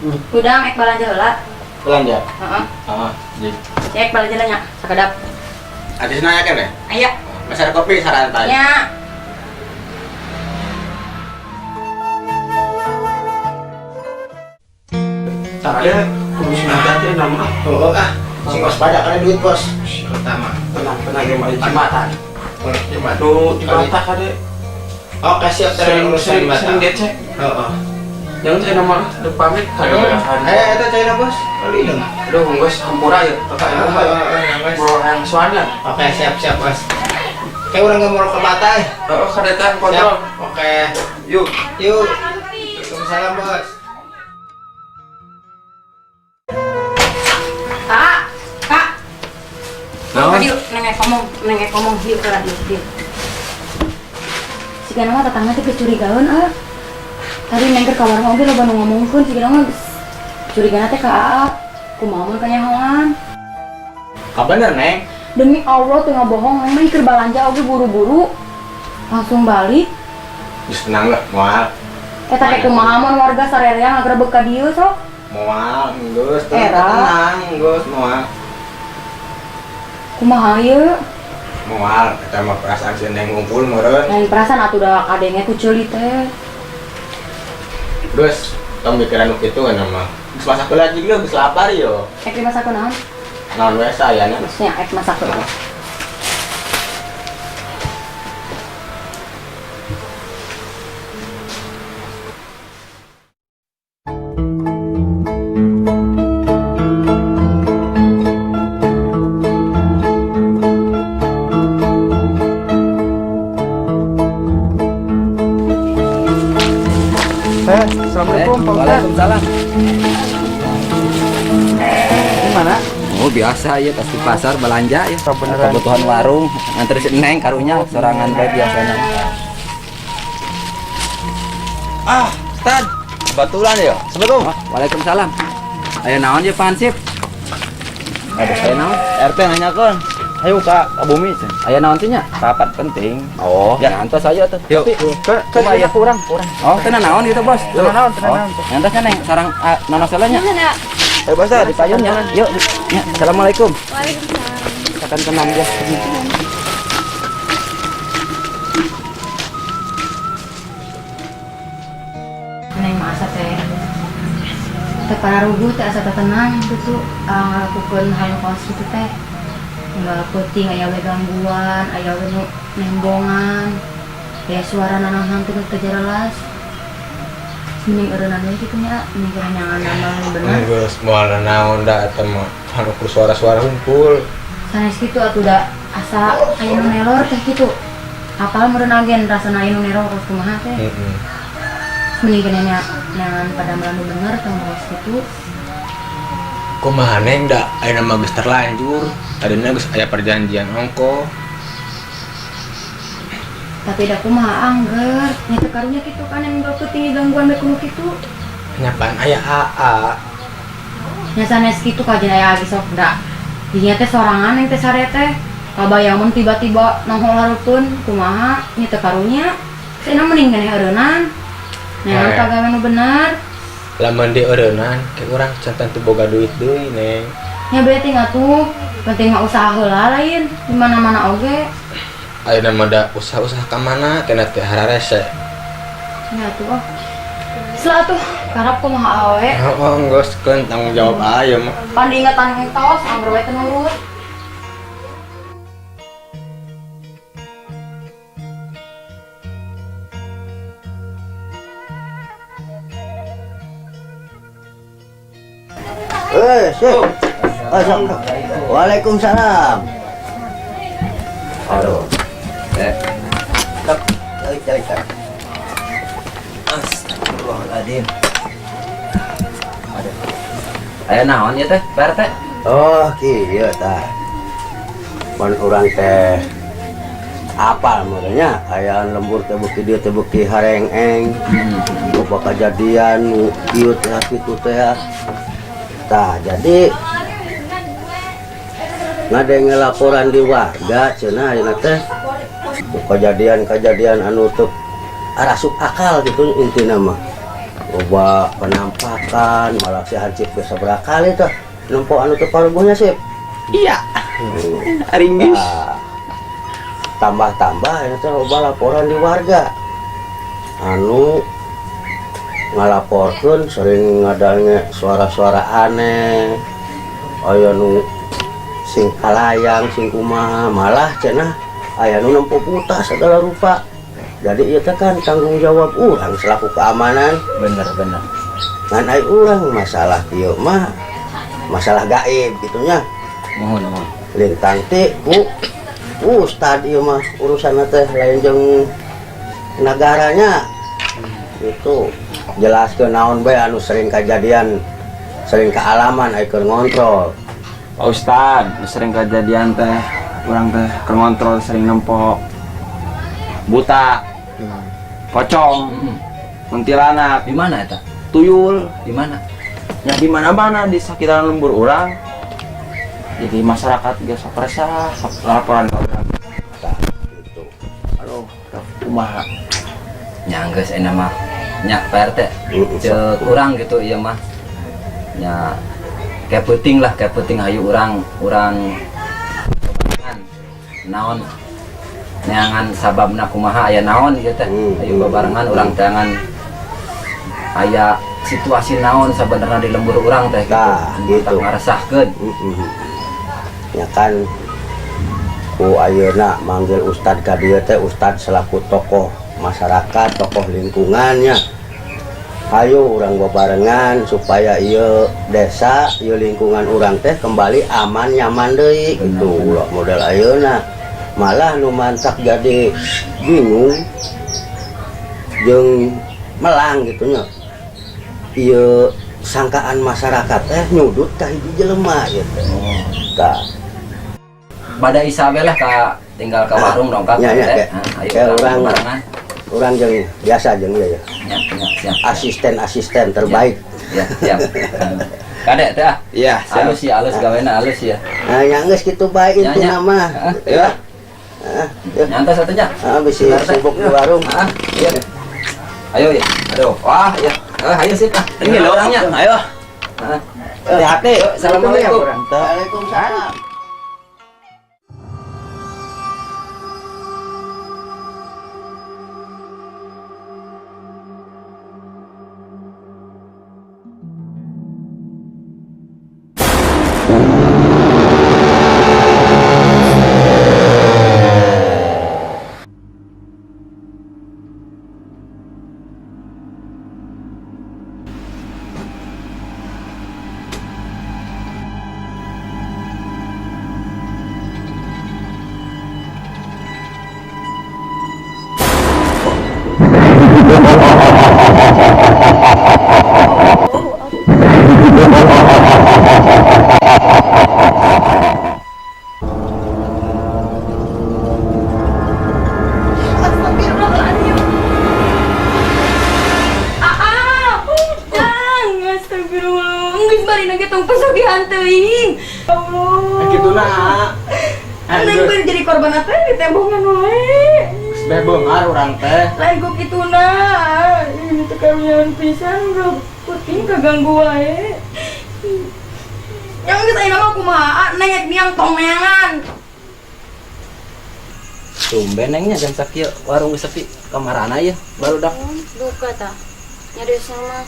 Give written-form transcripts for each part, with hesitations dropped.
Hudang ek balanja heula. Belanja. Heeh. Ah, ji. Ek balanja nya sakedap. Ada nanya kan ya? Aya. Masih ada kopi sarantai. Nya. Tadi kudu simaga teh nama. Oh, ah, sing waspada kana duit, Bos. Pertama. Tenang, tenang ya, Mak. Jembatan. Jembatan. Tuh, jembatan kade. Oke, siap Sering urusan sering jembatan. sering dicek. Heeh. Jangan saya nama udah pamit kade hari. Eh, eta cairna, Bos. Kali dong. Aduh, geus hampura ya, tetap Ah, ya. ah, ah, Bro yang suana. Oke, siap, siap, Bos. Kayak orang nggak mau ke Batai. Heeh, kade teh kontrol. Siap. Oke. Yuk. Yuk. Waalaikumsalam, Bos. Kak, Kak. Naon? Tadi neng ek ngomong, neng ek ngomong dieu heula dieu dieu. Siga nama tetangga teh kecurigaan ah. Tadi neng keur ka warung oge loba nu ngomongkeun siga nama curigana teh ka Aa. Kumaha mun kanyahoan. Kabener, Neng? Demi Allah teu ngabohong, neng mah keur balanja oge buru-buru. Langsung balik. Geus tenang lah, moal. Eta teh kumaha mun warga sarerea ngagerebek ka dieu sok. Moal, geus tenang, Era. tenang, geus moal. Kumaha ieu? Moal, eta mah perasaan si Neng ngumpul meureun. Lain perasaan atuh da kadenge ku ceuli teh. Geus, tong mikiran nu kitu kan mah. Geus masak heula jeung geus lapar yo. Ek dimasakeun naon? Naon we sayana. Maksudnya ek masak heula. Eh, assalamualaikum Pak Ustaz. Waalaikumsalam. Gimana? Oh biasa ya pasti pasar belanja ya. Oh, beneran. Kebutuhan warung, nganter si Neng karunya sorangan bae biasanya. Ah, Stan. Kebetulan ya. Assalamualaikum. Oh, waalaikumsalam. Aya naon ye Pak Hansip? Aduh, Aya naon? RT nanyakeun. Ayo ka ka bumi cenah. Aya naon sih nya? Rapat penting. Oh, Ya. ngantos aja tuh. Yuk. Tapi, Ke ke Kumaha ya? kurang, kurang. Oh, tenang naon gitu, Bos? Tenang naon, tenang Oh, naon. ngantosnya Neng, sarang nono selanya. Ayo Bos, Di payunnya. Yuk, ya, assalamualaikum. Waalaikumsalam. Akan tenang ya. Neng mah asa teh teh pararuguh teh asa teh tenang gitu ngalakukeun hal nu kawas kitu teh unggal peuting aya we gangguan aya we nu nembongan aya suara nanahan teh nu teu jelas mending eureunnan we kitu nya mending keur nyangan damel nu bener. Geus moal naon da eta mah anu kur suara-suara humpul. Sanes kitu atuh da asa aya nu nelor teh kitu apal meureun agen rasana aya nu neror kos kumaha teh. Heeh. Mending keneh nya nyangan padamelan nu bener tong kawas kitu. Kumaha Neng da ayeuna mah geus terlanjur. Tadina geus aya perjanjian ongko. Tapi da kumaha angger nya teu karunya kitu kan yang beuteung gangguan bae kudu kitu. Nyapaan aya AA. Nya sanes kitu kajian aya agi sok da dinya teh sorangan yang teh sare teh kabayang mun tiba-tiba nongol hareupeun kumaha nya teu karunya. Saena mending keneh eureunnan. Neangan Eh. pagawe nu bener. Lamun di eureunnan ke urang can tentu boga duit deui Neng. Nya beuting atuh penting mah usaha heula lain di mana-mana oge. Ayeuna mah da usaha-usaha ka mana teh teh hararese. Nya atuh oh. Setelah tuh karap kumaha awe. Heeh, geus keun tanggung jawab aya mah. Pan diingetan tos angger we teu nurut. Eh, sip. Oh, sok. Waalaikumsalam. Aduh. Eh, Sok, calik, calik, calik. Astagfirullahaladzim. Aduh. Aya naon ieu teh, Pak RT? Oh, kieu tah. Mun urang teh apal meureunnya aya lembur teh beuki dieu teh beuki hareng-eng. Loba kajadian nu kieu teh kitu teh. Tah, jadi ngadenge laporan di warga cenah ayeuna teh kejadian-kejadian anu teu arasup akal gitu intina mah. Loba penampakan, malah si Hansip geus sabaraha kali tah nempo anu teu paruguhnya, Sip. Iya. Aringgis. Nah, tambah-tambah ini teh loba laporan di warga anu ngalaporkeun sering ngadange suara-suara aneh, aya nu sing kalayang, sing kumaha, malah cenah aya nu nempo buta segala rupa. Jadi ieu teh kan tanggung jawab urang selaku keamanan. Bener bener. Ngan ai urang masalah kieu mah masalah gaib gitu nya. Mohon mohon. Lintang ti ku ustad ieu mah urusan teh, lain jeung negaranya itu. Jelaskeun naon bae anu sering kejadian, sering kealaman ai keur ngontrol. Pak Ustad, sering kejadian teh urang teh keur ngontrol sering nempo buta, pocong, kuntilanak, Di mana eta? Tuyul. Di mana? Ya di mana-mana di sekitaran lembur urang. Jadi masyarakat gak sok resah, sok laporan ke urang. Tah, gitu. Aduh, kumaha? Nya geus enak mah. Nya Pak RT. Cek urang gitu ieu mah. Nya kayak penting lah, kayak penting hayu urang urang babarengan. Naon neangan sababna kumaha, aya naon ieu teh. Hayu babarengan urang teangan aya situasi naon sabenerna di lembur urang teh gitu. Tah, gitu. Tak ngaresahkeun. Ya kan ku ayeuna manggil ustad ka dieu teh, ustad selaku tokoh masyarakat, tokoh lingkungannya. Ayo urang bebarengan supaya ieu desa, ieu lingkungan urang teh kembali aman nyaman deui gitu. Ulah model ayeuna. Malah nu mantak jadi bingung jeung melang gitu nya. Ieu sangkaan masyarakat teh nyudut ka hiji jelema gitu. Tah. Bada Isabel lah ka tinggal ke warung dongkap Ya, ya, teh. ya. Nah, ayo Ya, urang urang. barengan. Urang jeung biasa jeung ieu ya. Ya, ya, siap. Asisten-asisten terbaik. Ya, siap. Kade teh ah. Iya, siap. Halus ya, halus gawena halus ya. Nah, yang geus kitu bae Ya, intina ya. mah. Heeh. Ya. Ah, ya. Nyantai satunya. Ah, bisi sibuk di warung. Ah, iya. Ayo ya. Aduh, wah ya. Ah, ayo sih ah. Ini loh orangnya. Ayo. Ah. Hati-hati. Yuk, assalamualaikum. Waalaikumsalam. Astagfirullahaladzim. Ah, udang. Astagfirullah. Geus bari ge tong pesugihan teuing. Allah. Kitu nah. Neng bari jadi korban apa di tembongan wae. Geus beh beunghar urang teh. Lain ku kituna. Ini teh karunyaan pisan bro. Puting kaganggu wae. Yang geus ayeuna mah kumaha? Neng ek miang tong neangan. Tumben nengnya jam sakieu warung geus sepi, kamarana ya barudak? Duka tah. Nyari sama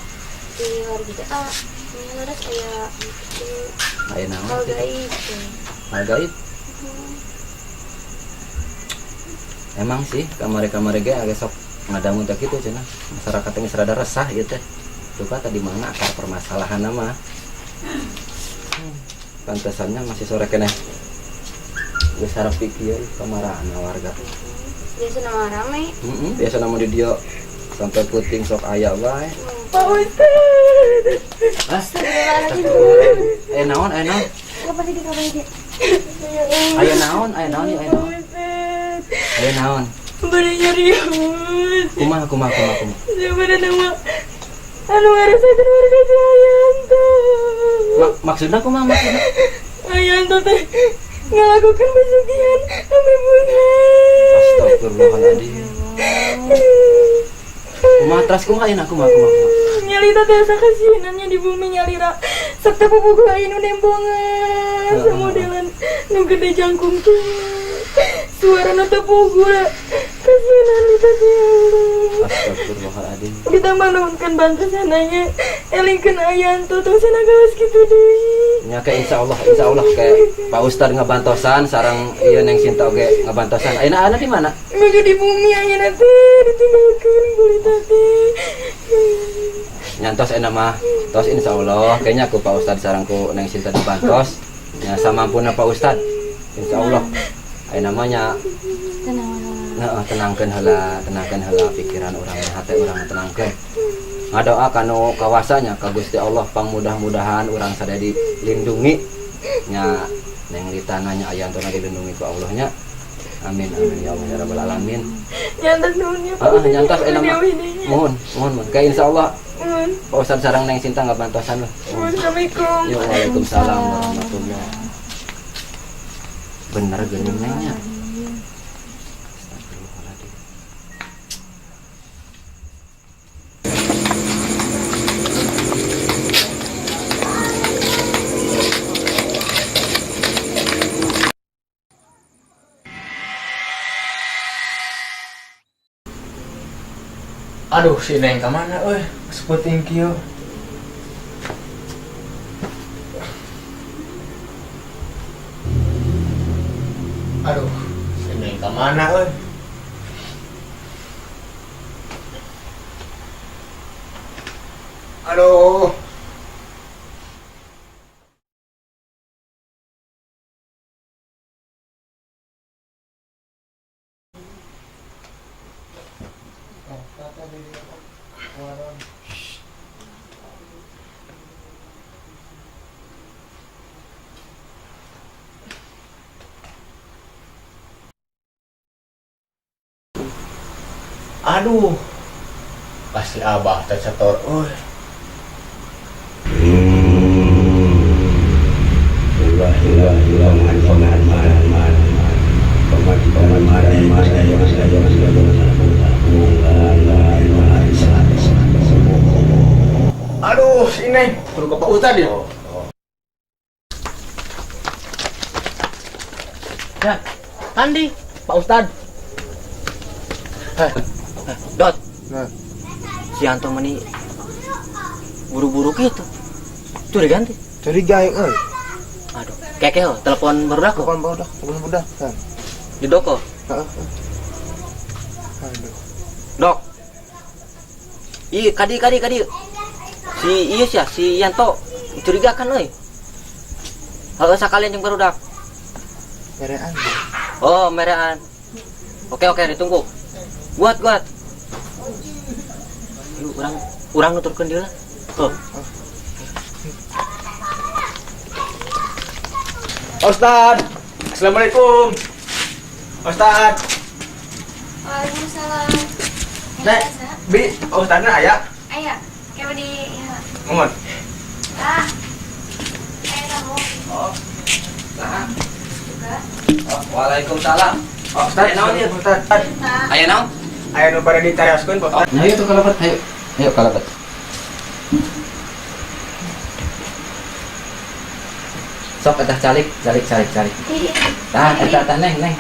di warung teh ah, ini laras aya gitu. Aya naon Hal gitu? gaib teh. Hal gaib. Emang sih kamari-kamari ge agak sok ngadamu teh kitu cenah. Masyarakat teh geus rada resah ieu teh. Duka tadi mana akar permasalahan mah. Pantesannya masih sore keneh. Geus harap pikir kamarana warga. Biasa nama rame. Heeh, biasa nama di dieu sampai puting sok aya wae. Pak Ustad. Astagfirullahaladzim. Aya naon, aya naon? Kapan di kapan di? Aya naon, aya naon, aya naon? Aya naon? Bari nyarios. Kumaha, kumaha, kumaha, kumaha? Sebenarnya nama anu ngarasakeun warga si Ayanto. Maksudna kumaha maksudna? Ayanto teh ngalakukan pesugihan sampai beunghar. Astagfirullahaladzim. Kumaha teras, kumaha ayeuna, kumaha, kumaha, kumaha? Nyalira teh asa kasieunannya di bumi nyalira. Sok teh pupuguh aya nu nembongan samodelan nu gede jangkung teh. Suarana teh puguh lah. Kasienan Lita teh, ya Allah. Astagfirullahaladzim. Ditambah nuhunkeun bantosananya. Elingkeun Ayanto tong sana gawas kitu deui. Nya kayak insyaallah, insyaallah kayak Pak Ustad ngabantosan sareng ieu Neng Sinta oge ngabantosan. Ayeuna ana di mana? Nuju di bumi ayeuna teh ditinggalkeun ku Lita teh. Nyantos enak mah tos, insyaallah kayaknya ku Pak Ustad sareng ku Neng Sinta dibantos. Ya, samampuna Pak Ustad. Insyaallah. Ayeuna mah nya. Tenang. Heeh, tenangkeun heula, tenangkeun heula pikiran urang, hate urang tenangkeun. Ngadoa kanu kawasanya ka Gusti Allah, pangmudah-mudahan urang sadaya dilindungi nya, Neng Lita nanya Ayantona dilindungi ku Allah nya. Amin amin ya Allah ya rabbal alamin. Nyantos nuhun ya, Pak. Heeh, nyantos enak mah. Mohon. Mohon, mohon, mohon. Kayak insyaallah Mohon. Pak Ustad sareng Neng Sinta ngabantosan lah. Mohon. Assalamualaikum. Ya, waalaikumsalam warahmatullahi. Bener geuning nengnya. Astagfirullahaladzim. Aduh, si Neng kemana euy? Seputing kieu. Aduh, si Neng kemana euy? Aduh. Aduh. Pasti Abah teh setor euy. Ulah ulah ulah man man man man paman paman man man man. Aduh, si Neng. Kudu ke Pak Ustad ya. Ya, Andi, Pak Ustad. Dot. Nah. Si Anto meni buru-buru gitu. Curiga ganti. Curiga ya, euy. Aduh, keke ho, telepon baru aku. Telepon budak, telepon budak kan. Di doko. Heeh. Aduh. Dok. Iya, kadi kadi kadi. Si iya sih, si Yanto curiga kan euy. Heeh, sakalian jeung barudak. Merean. Oh, merean. Oke oke, ditunggu. Buat buat. Yuk, urang urang nuturkeun dia lah. Tuh. Pak Ustad. Assalamualaikum. Pak Ustad. Waalaikumsalam. Nek, Bi, Pak Ustadna aya? Aya, kayak di ya. Mohon. Ah. Aya tamu. Oh. Nah. Juga. Oh, waalaikumsalam. Pak Ustad, Aya naon ieu? Ustad. Aya naon? Aya nu bade dicarioskeun, Pak Ustad. Nah, ayo tuh kalebet, ayo. Ayo kalebet. Sok eta calik, calik, calik, calik. Tah, eta tah Neng, Neng.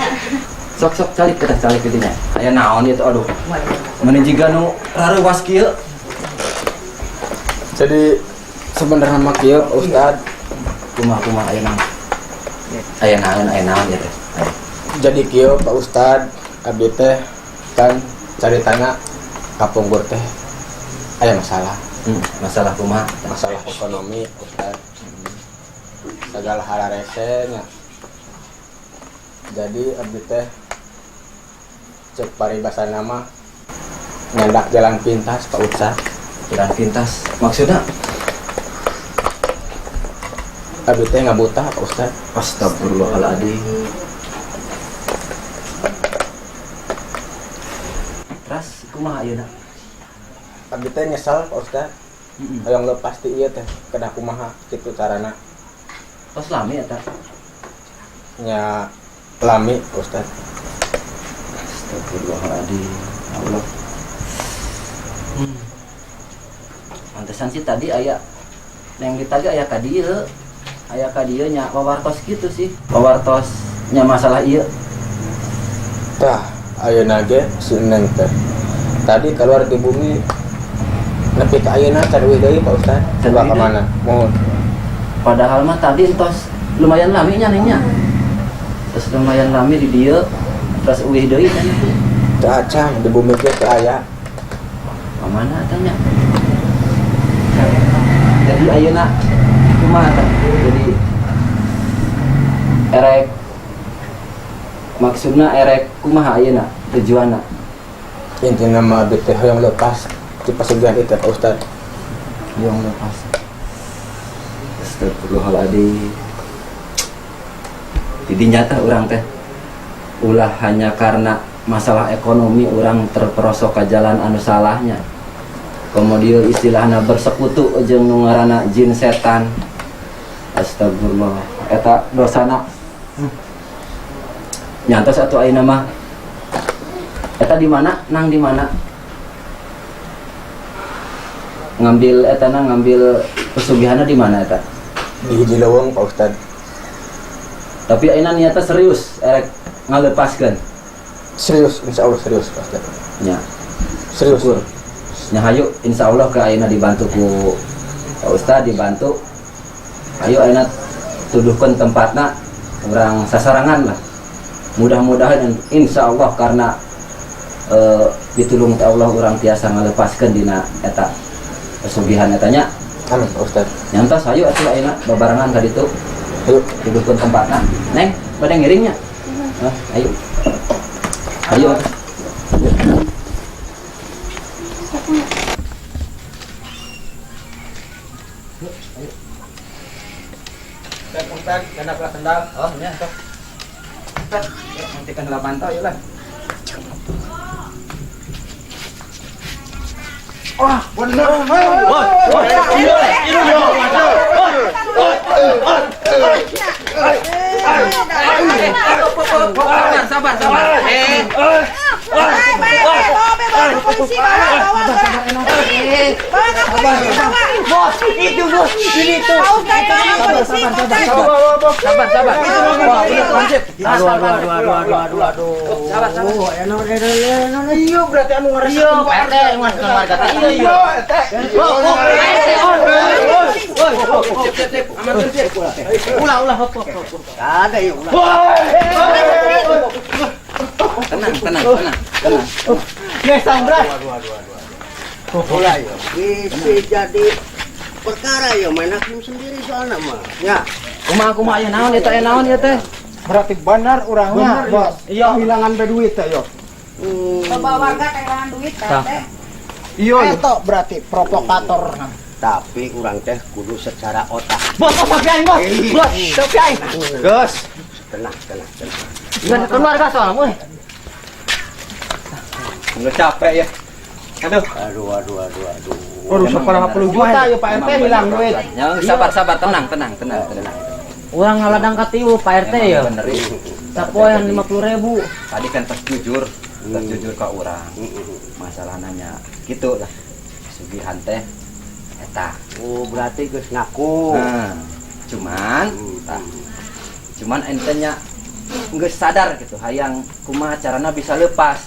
Sok sok calik eta calik kitu nya. Aya naon ieu tuh, aduh. Meni jiga nu rareuwas kieu. Jadi sebenarnya mah kieu, Pak Ustad. Kumaha kumaha, aya naon? Aya naon, aya naon ieu teh? Ayo. Jadi kieu, Pak Ustad, abdi teh kan caritana kapungkur teh aya masalah. Masalah kumaha? Masalah ekonomi, Ustad. Segala hararese nya. Jadi abdi teh cek paribasana mah nyandak jalan pintas, Pak Ustad. Jalan pintas maksudnya? Abdi teh ngabuta, Pak Ustad. Astagfirullahaladzim. Terus kumaha ayeuna? Abdi teh nyesal, Pak Ustad. Hayang lepas ti ieu teh kedah kumaha kitu carana? Tos lami eta? Nya lami, Pak Ustad. Astagfirullahaladzim. Ya Allah. Pantesan sih tadi aya yang ditagi aya ka dieu. Aya ka dieu nya wawartos gitu sih. Wawartos nya masalah ieu. Tah, ayeuna ge si Neng teh. Tadi keluar di bumi nepi ka ayeuna can euweuh deui, Pak Ustad. Can Coba euweuh ka deui. mana? Mohon. Padahal mah tadi entos lumayan lami nya nengnya. Terus lumayan lami di dieu, terus euweuh deui kan. Teu acan di bumi ge teu aya. Ka mana tanya? Jadi ayeuna kumaha tah? Jadi erek maksudna erek kumaha ayeuna tujuanna? Intina mah abdi teh hoyong lepas di pesugihan itu, Pak Ustad. Yang lepas. Astagfirullahaladzim. Jadi nyata urang teh ulah hanya karena masalah ekonomi urang terperosok ke jalan anu salahnya. Kemudian istilahnya bersekutu jeung nu ngaranna jin setan. Astagfirullah. Eta dosana. Nyata satu ayeuna mah. Eta di mana? Nang di mana? Ngambil eta na ngambil pesugihanna di mana eta? Di hiji leuweung, Pak Ustad. Tapi ayeuna niatna serius erek ngalepaskeun. Serius, insya Allah serius, Pak Ustad. Nya. Serius. Syukur. Nya hayu insya Allah ke ayeuna dibantu ku Pak Ustad dibantu. Ayo ayeuna tuduhkeun tempatna urang sasarangan lah. Mudah-mudahan insya Allah karena ditulung teh Allah urang tiasa ngalepaskeun dina eta pesugihan eta nya. Amin, Pak Ustad. Nyantos hayu atuh ayeuna babarengan ka ditu. Ayo. Tuduhkeun tempatna. Neng, bade ngiringnya? Hah, ayo. Ayo. Ayo. Ustad, Ustad, dana belas sendal. Oh, nya sok. Ustad, ya, nanti kan pantau yuk lah. Wah, bener. Wah, iya, iya, Sabar, sabar, sabar. Eh, Bawa, bawa ke polisi, bawa, bawa, bawa. Bawa ke polisi, bawa. Bos, itu bos, ini tuh. Pak Ustadz, bawa ke polisi, Pak Ustadz. Sabar, sabar. Wah, udah langsip. Aduh, aduh, aduh, aduh, aduh, aduh, aduh. Sabar, sabar. Iya, berarti anu ngerasa. Iya, Pak RT, ngasih warga teh. Iya, Iya, teh. Sip, sip, sip. Aman, sip. Ulah, ulah, hop, hop, hop. Ada ya ulah. Tenang, tenang, tenang, tenang. Ngesang beras. Aduh, aduh, aduh, aduh. Ulah ya. Bisa jadi perkara ya main hakim sendiri soalnya mah. Ya. Kumaha kumaha aya naon eta aya naon ieu teh? Berarti benar orangnya, Bos. Iya. Kehilangan duit teh yo. Bawa warga kehilangan duit, Pak RT. Iya, itu berarti provokator. Tapi urang teh kudu secara otak. Bos, bos, tapi aing, bos. Bos, tapi aing. Gus. Tenang, tenang, tenang. Enggak keluarga soalnya, weh. Enggak capek ya. Aduh. Aduh, aduh, aduh, aduh. Waduh, seberapa puluh juta ya Pak RT hilang duit. Ya, sabar, sabar, tenang, tenang, tenang, tenang. Urang ngaladang ka tiwu Pak RT ya. Bener itu. Sapoean 50.000. Tadi kan tos jujur ke urang. Masalah nanya gitu lah. Sugihan teh eta. Oh, berarti geus ngaku. Nah, cuman tah, cuman entenya nggak sadar gitu hayang kumaha carana bisa lepas.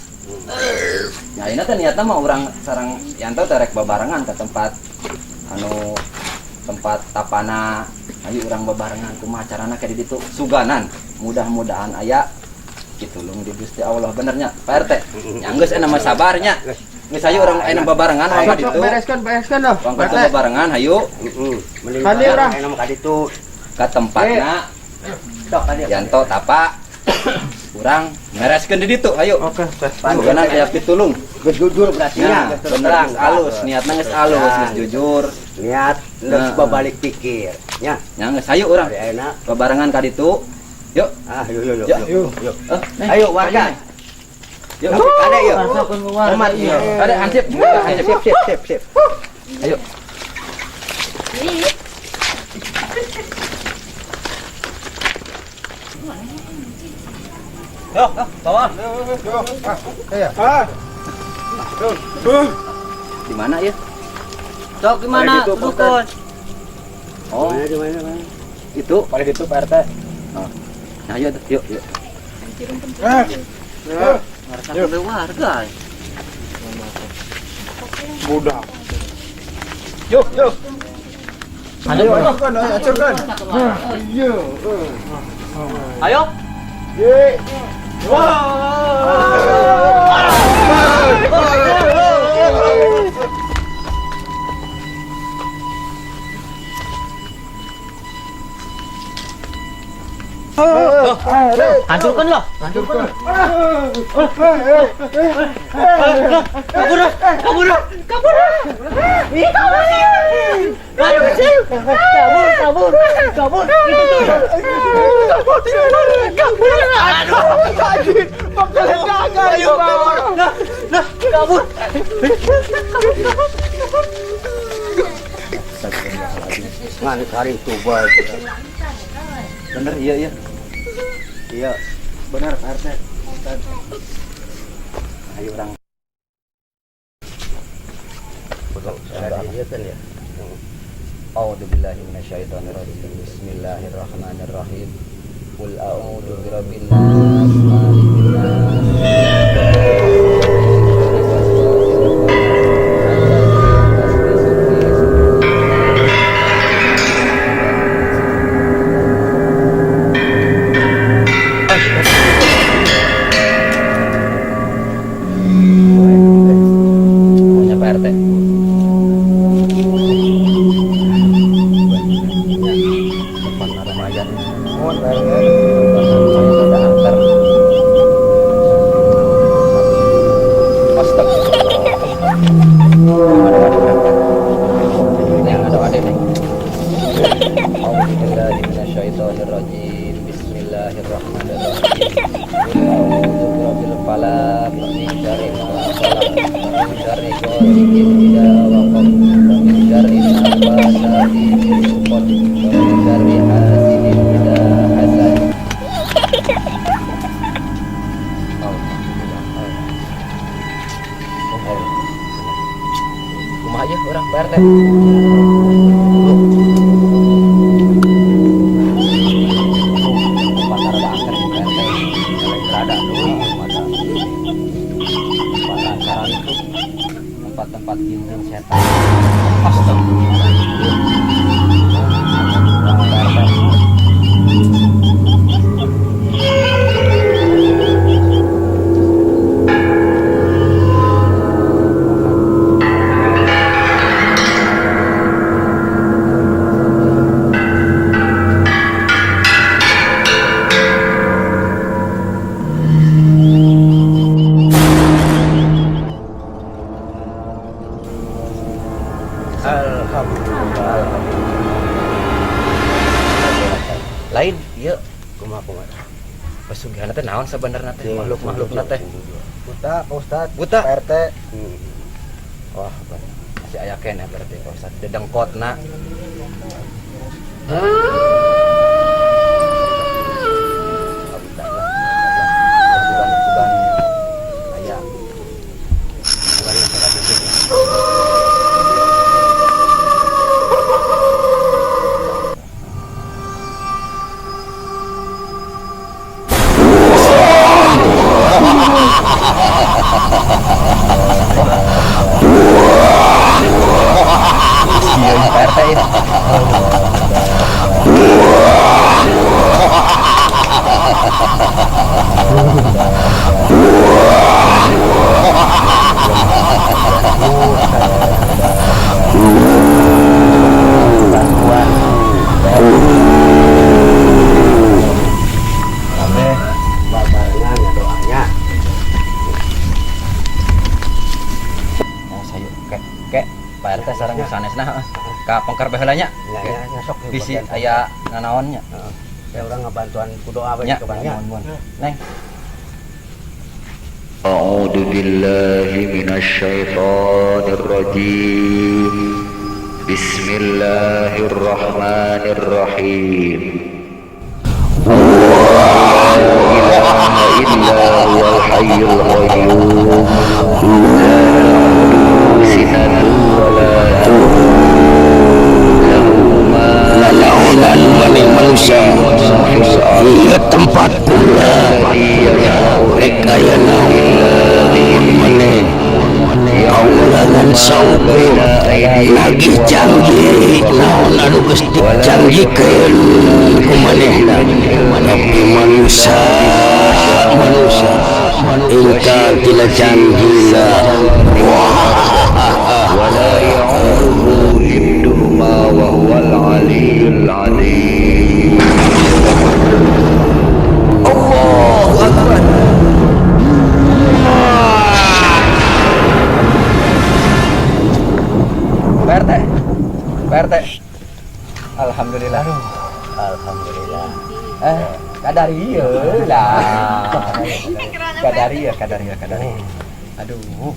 Nah, ini teh niatna mah urang sareng Yanto teh rek babarengan ke tempat anu tempat tapana, ayo urang babarengan kumaha carana kayak di ditu suganan mudah-mudahan aya ditulung di Gusti Allah benernya Pak RT nya geus enak mah sabarnya geus ayo urang enak babarengan urang ka Sok ditu bereskan, bereskan dah. urang ka ditu babarengan hayu. Heeh. Mending Kali urang. enak mah ka ditu. Ke tempatna Sok ka dieu. Yanto tapa urang mereskeun di ditu hayu. Oke, oke. Suganan aya pitulung. Geus jujur berarti Nah, nya. bener geus alus, niatna geus alus, geus jujur. Niat geus Nah. babalik pikir. Nya, Nya geus hayu urang ari ayeuna. babarengan ka ditu. Yuk. Ah, yuk, yuk, yuk. Ya. Yuk, yuk. Eh, Neng. Ayo warga. Yuk. Tapi kade yuk. Rasakeun ke warga. Hormat iya. iya. Ada hansip, hansip. Sip, sip, sip, sip. Ayo. Ih. Yo, bawa. Iya. Ah. Di mana ya? Sok gimana Gitu, Pak dukun? Oh, Mana di mana mana? itu. Paling itu Pak RT. Oh. Nah, yuk, yuk, yuk. Ngerasa sampai warga. Budak. Yuk, yuk. Ayo, acurkan, ayo, acurkan. Iya. Ayo. Ye. Hancurkan loh. Hancurkan. Kabur, kabur, kabur. Ih, kabur. Ayo kecil. Kabur, kabur, kabur. Itu tuh. Kabur, kabur. Aduh, anjing. Pagkalagaga. Ayo, kabur. Nah, nah, kabur. Ngan kari itu bae. Bener, iya, iya. Iya. Benar Pak RT. Ayo orang. Iya kan ya. A'udzu billahi minasyaitonir rajim. Bismillahirrahmanirrahim. Qul a'udzu birabbin nas, malikin nas. Punya Pak RT. Depan lumayan. Mohon Pak RT. Ada antar. Astagfirullah. Neng, ada ada neng. A'udzubillahi minasyaitonirrajim. Bismillahirrahmanirrahim. Qul a'udzu birabbil falaq min syarri ma khalaq wa min syarri ghasiqin idza waqab wa min syarri naffatsati fil 'uqad wa min syarri hasidin idza hasad. Alhamdulillah. Kumaha ieu urang Pak RT? Tempat rada angker ya, Pak RT. Rada deui mata. Tempat angkaran itu tempat-tempat jinjing setan. Astagfirullah. Pak RT. Alhamdulillah. Lain, iya. Kumaha kumaha. Pesugihan teh naon sebenarnya teh makhluk-makhluk teh? Buta Pak Ustad. Buta. Pak RT. Wah, bener. Masih aya keneh berarti Pak Ustad. Dedengkotna. Sugan-sugan aya. Sugan yang sada tutup. Iya, Pak RT ya. Bantuan. Kabeh babarengan ya doanya. Nah, sayu kek kek Pak RT sareng sanesna heeh. Ka pengker baheula nya. Nya nya nya sok di Bisi bagian. Aya nanaon nya. Heeh. Ya urang ngabantuan ku doa we Nya, gitu kan nya. muhun muhun. Neng. أعوذ بالله من الشيطان الرجيم. بسم الله الرحمن الرحيم. لا إله إلا هو الحي القيوم، لا تأخذه سنة ولا نوم. Anu geus dijanjikeun ku manehna, tapi manusia manusia ingkar tina janjina. ولا يعوده حفظهما وهو العلي العظيم. Allahu Akbar. Pak RT. Pak RT. Alhamdulillah. Alhamdulillah. Eh, kadar iya lah. Kadar iya, kadar iya, kadar iya. Aduh.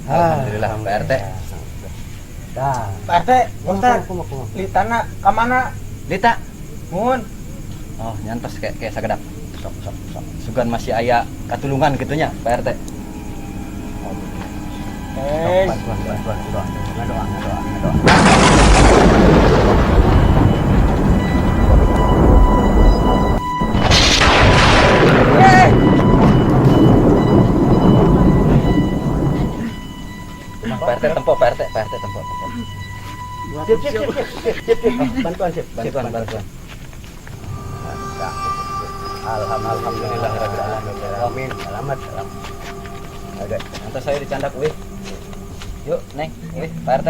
Alhamdulillah, Pak RT. Dah. Pak RT, Ustaz. Litana ka mana? Lita. Mun. Oh, nyantos kayak kayak sakedap. Sok sok sok. Sugan masih aya katulungan gitu nya, Pak RT. Eh, Bantuan, bantuan, doa, ngadoa, ngadoa, ngadoa. Pak RT tempo, Pak RT, Pak RT tempo, tempo. Sip, sip, sip, sip, sip, sip. Bantuan, sip. Bantuan, bantuan. Alhamdulillah rabbil alamin. Amin. Selamat, selamat. Agak. Nanti saya dicandak wih. Yuk, Neng, wih, Pak RT.